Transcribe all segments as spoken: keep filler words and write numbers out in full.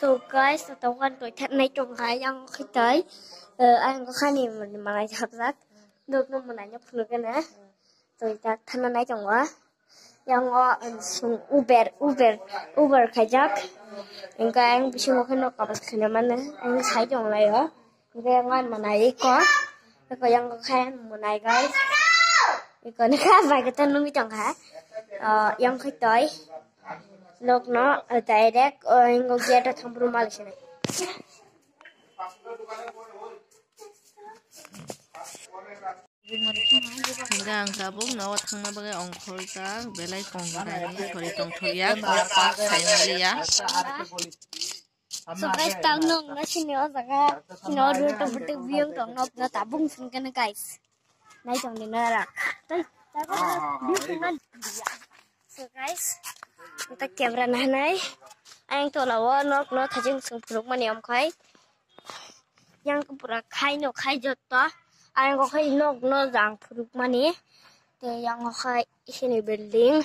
To guys, to wan to thak nai tong hai yang khitoi. Eh, ang ko khani manai japjak. Dok no manai no phunu kana. To thak thana nai tong wa. Yang o, um, sung Uber, Uber, Uber khaijak. Engka ang bisingo kheno kabas khana mana. Ang sai tong lai o. Hingke ang wan manai iko. Iko yang ko khayan manai guys. Iko ni kha bai kata nungi tong kha. Ah, yang khitoi. Nok no, ah, direct, oh, ingo gate o thang brum mal sini. Hingke ang tabuk nogo thangna bagwi ongkholjak, belai kongkha ni sori tongthokya, kok kok khaimaliya. So guys, tang nok na sini o jaga, sini o road to bwtwi biyong tong nok na tabung sini kana guys. Nai tong di na rak. Tai, tai ko view tong na. So guys, ta camera na nai. Ang tola o nok no thajing sung phuruk mani om khai. Yang ko pura khai no khai jotto. Ang ko khai nok no jang phuruk mani. Te yang ko khai isini building.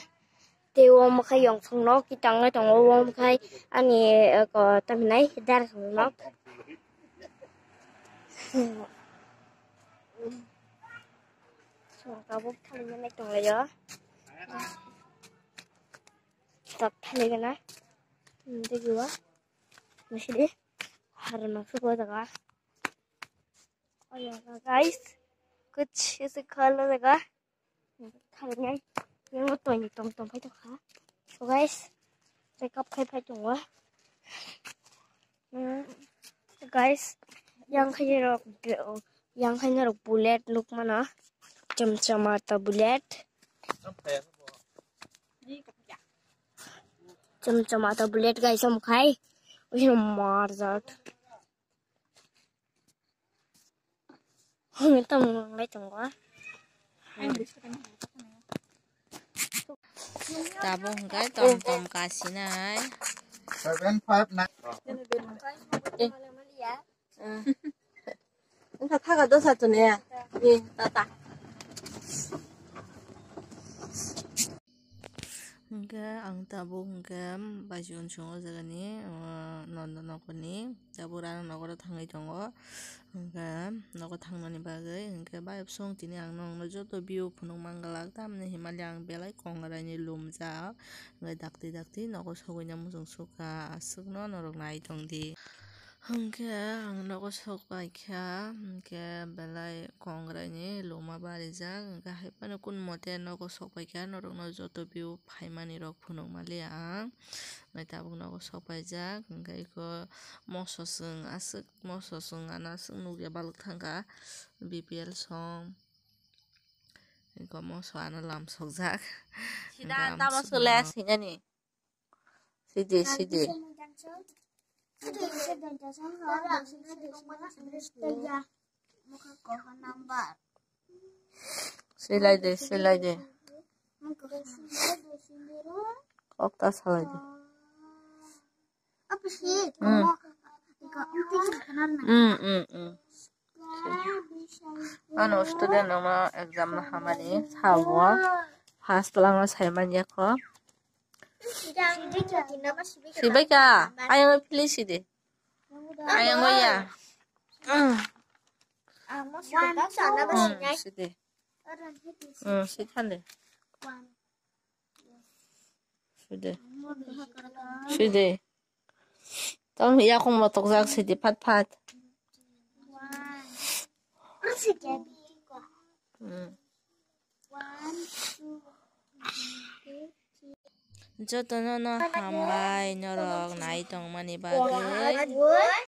Te o mo khai yong sung nok kitang ngai tong o mo khai ani, eh, ko taminai dar sung nok. Sung tabuk thang nai tong lai o. Tok thani gana. Hmm, tigi wa. Masih deh. Harus masuk gua jaga. Oh ya, guys. Kuch isi khala jaga. Thani nai. Yang lo toini tom tom pai tokha. So guys. Check up khai pai tong wa. Hmm. Guys. Yang khai rok. Yang khai rok bullet nuk mano. Chum chum ata bullet. Chum chum ata bullet guys, om khai. Uy, mar jat. Hum, tam ngai tongo. Tabuk hingke tom tom kasinai. Seven five nine. Wngkha kha dosa tuni. Ni tata. Hingke ang tabuk hingke baji unsong o jaga ni, ah, nondo nokni tabuk rang nokoro thangwi tongo. Hingke nogo thangnani bagwi hingke bayapsong tini ang nokno joto view phunuk manglak tamni himalya ang belai kongrai ni lumjak. Hingke dakti dakti nogo sogwi na muchung sukha aswkno norok nai tongdi. Hingke ang nogo sok paikha, hingke belai kongrai ni luma barijak, hingke hai phano kun mote nogo sok paikha, norokno joto view phaimani rok phunuk maliya ang, hingke tabuk nogo sok paijak, hingke eko moso chwng aswk, moso chwng ano aswk nukya balwk thangkha, B P L song, eko moso ano lam sokjak. Sida hingke ang tamo swkno sole sinani. Sidi, sidi. Silai de, silai de. Kok ta salai de. Hmm. Hmm, hmm, hmm. Ano student rokno exam no hamani sabo first lang no sai man ya kho. Sibai ka, ayang o philai si de. Ayang o ya. Mm. Mm, si de. Mm, si than de. Si de. Si de. Tong yakung motok jak si de phat phat. Mm. Jotono no hambai norok nai tongmani bagwi.